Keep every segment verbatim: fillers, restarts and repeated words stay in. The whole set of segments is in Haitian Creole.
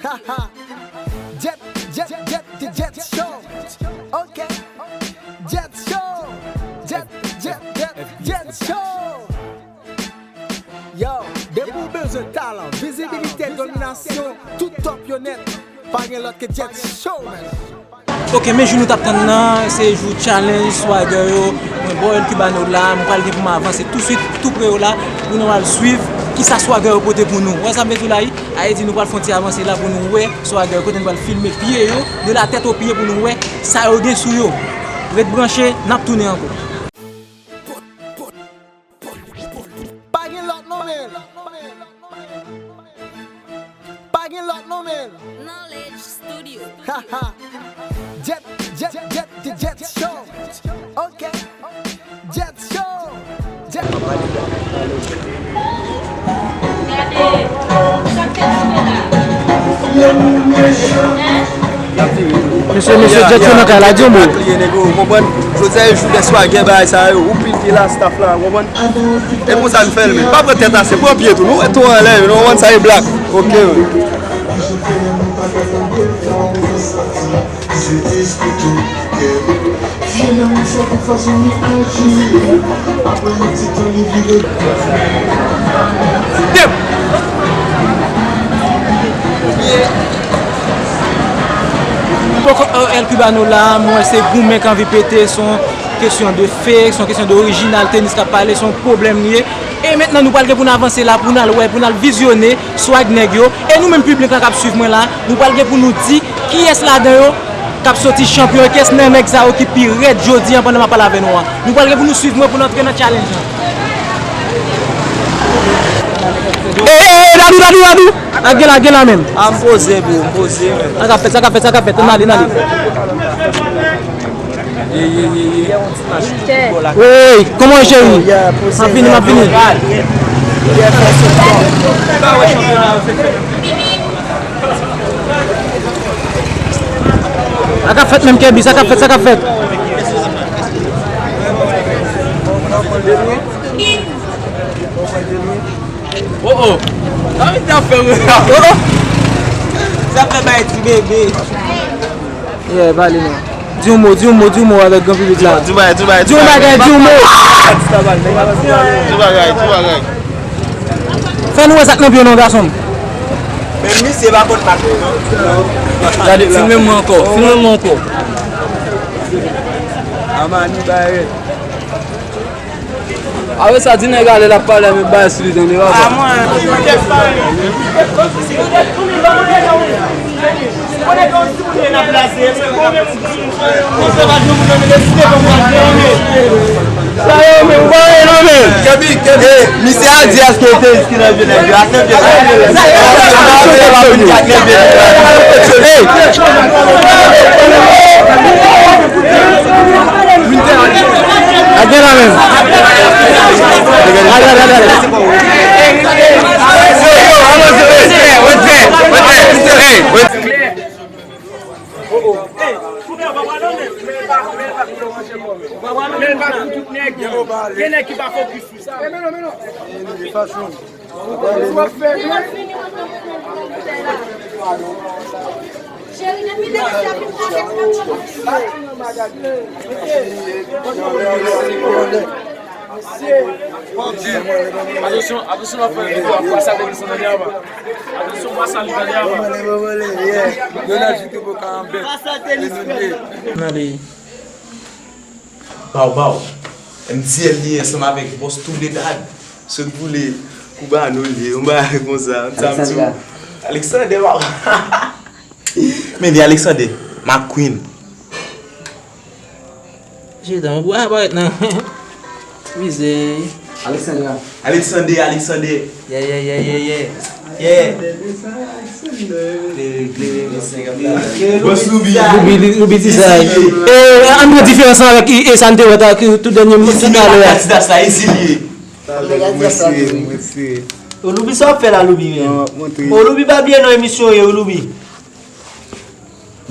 Haha. Jet, jet, jet, jet, jet show. Ok. Jet show. Jet, jet, jet, jet show. Yo, depi w bezwen talan, vizibilite, dominasyon, tout top yo nèt, pa gen lòt ke Jet Show, man. Ok, men jou nou t ap tann nan, se jou challenge Swagger yo. Mwen, bò El Cubano la, mwen pral gen pou m avanse touswit, tou pre yo la, pou nou al swiv kisa Swagger yo pote pou nou. Wè sa m vle di w la, wi? A vle di nou pral fè yon ti avanse la pou nou wè Swagger yo, kote nou pral filme pye yo, de la tèt o pye pou nou wè sa yo gen sou yo. Ret branche, n ap tounen ankò. Pa gen lòt non, men. Pa gen lòt non, men. Knowledge Studio. Haha. Jet, jet, jet, jet show. Ok. Jet show. Jet. Mesye, mesye, Jet Show nan kay la, di yon mo. Ou konprann? Jodi a, e jou dè Swagger, bagay sa yo, ou pil pye la, staff la, ou konprann? E konsa n fè l, men. Pa pran tèt ase, pran pye tou. Nou wè tou anlè, nou konprann sa e blak. Ok, wi. Poko, euh, El Cubano la, mwen se goumen k anvi pete, se yon kesyon de fake, se yon kesyon de orijinal, tenis k ap pale, se yon pwoblèm li ye. E mentnan nou pral gen pou n avanse la, pou n al wè, pou n al vizyone swag nèg yo. E nou menm piblik la k ap swiv mwen la, nou pral gen pou nou di kiyès ladan yo k ap soti chanpyon, e kiyès nan nèg sa yo ki pi rèd jodi a pandan m ap pale avè nou an. Nou pral gen pou nou swiv mwen pou n antre nan challenge lan. Ey, ey, ey, Dadou, Dadou, Dadou! Ak gen la, gen la menm. A, m poze, bro, m poze, men. Sa k ap fèt, sa k ap fèt, sa k ap fèt, ann ale, ann ale. Ye, ye, ye, ye. Wey, kòman w ye, cheri? M ap vini, m ap vini. Sa k ap fèt menm, Kèbi? Sa k ap fèt? Sa k ap fèt? Oh, oh. Sa vin ta fè, oh, oh. Sa fè bay ti bebe. Yeah, pale non. Di yon mo, di yon mo, di yon mo avèk gran piblik la. Di yon bagay, di yon bagay. Di yon bagay, di yon mo. Di bagay, di bagay. Fè nou wè sa k nan pye w non, gason m. Men misye pa konn pa. Gade, filme mwen ankò, filme mwen ankò. Amani Barrett. Apre sa, di nèg ale l ap pale, men bay sou li tande, papa. Kèbi, kèbi. Misye a di èske te ki nan vye nèg yo, ak nan vye nèg yo. Hey! A gen la menm. Ale, ale, ale, ale. Men l pa pou tout nèg. Gen nèg ki pa fokis sou sa. Atansyon, atansyon, w ap fè yon video, w ap pase a Godson nan Dèyaba. Atansyon, w ap pase a li nan Dèyaba. Donald J T pou Karambèt. N ale. Baw, baw. M T L li ye ansanm avèk bòs Tou Dad. Sot boule Koubano li ye, yon bagay konsa. Alexander. Alexander, baw. Men li Alexander, McQueen. Jeta, mwen pou aparèt nan. Mizè. Alexander. Alexander, Alexander. Yeah, yeah, yeah, yeah, yeah. Yeah. Klere, klere, klere. Bòs Loubi. Loubi, Loubi di sa. E, an pran diferans lan avèk e, e sa n te wè ta, ki tout dènye moun ki talè a. Adidas la, isi li ye. Mwen sire, mwen sire. O Loubi, sa w ap fè la, Loubi, men? O Loubi, pa bliye non emisyon yo, Loubi.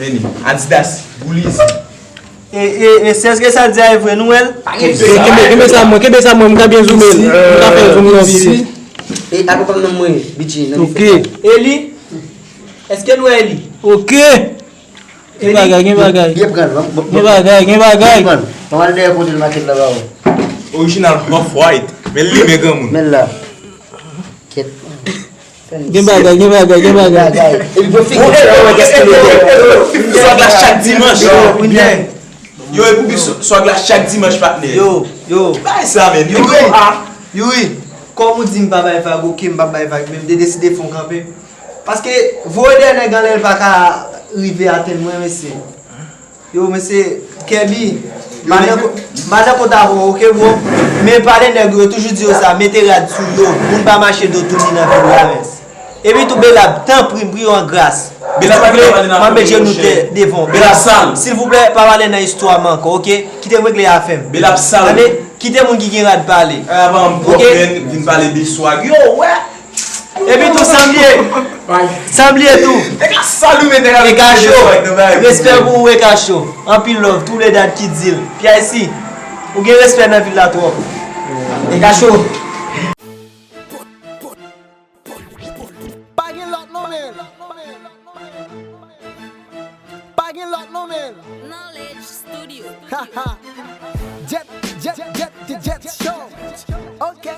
Vini, Adidas, Bullies. E, e, e, se èske sa l di a e vre, nou wè l? Kenbe, kenbe sa mwen, kenbe sa mwen, m ka byen zoome l. M ka fè zoom nan vye. E, akonpanye mwen, B J, nan. Ok. E li? Èske nou wè li? Ok. Gen bagay, gen bagay. Byen pran l. Gen bagay, gen bagay. Pran l. Pran l dèyè kote l make l la ba ou. Original Off White. Men li men granmoun. Men la. Kèt. Gen bagay, gen bagay, gen bagay. Epi pou figi sa wè kèske le. Swag la chak dimanch. Yo, epi swag la chak dimanch, patnè. Yo, yo. Bay sa, men. Yo, a. Youri, kòm ou di m pa bay vag, ok, m pa bay vag, men m te deside fè yon kanpe. Paske voye dèyè nèg anlè l pa ka rive atenn mwen, mesye. Yo, mesye, Kèbi, m pa nan kont avè w, ok, bro? Men pale nèg yo, toujou di yo sa, mete rad sou do, moun pa mache do touni nan vil la, mès. Epi tou, Belab, tanpri, m priye w an gras. Silvouplè, m ap met jenou devan w. Belab, silvouplè, pa pale nan istwa m ankò, ok? Kite m regle afè m. Belab, sal. Tande? Kite moun ki gen rad pale. Avan m pwòp, men, vin pale de swag. Yo, wè! Epi tou, san bliye. San bliye tou. Nèg la sal ou, men nèg la. Ekacho. Respè pou ou, Ekacho. Anpil love, tou le dat ki di l. P I C, ou gen respè nan vil la twòp. Ekacho. Pa gen lòt non men. Pa gen lòt non men. Knowledge Studio. Jet, jet, jet, jet, jet show. Ok.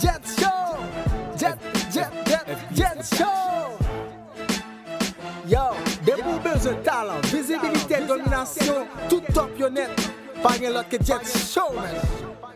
Jet show. Jet, jet, jet, jet show. Yo, depi w bezwen talan, vizibilite, dominasyon, tout top yo nèt. Pa gen lòt ke Jet Show, man.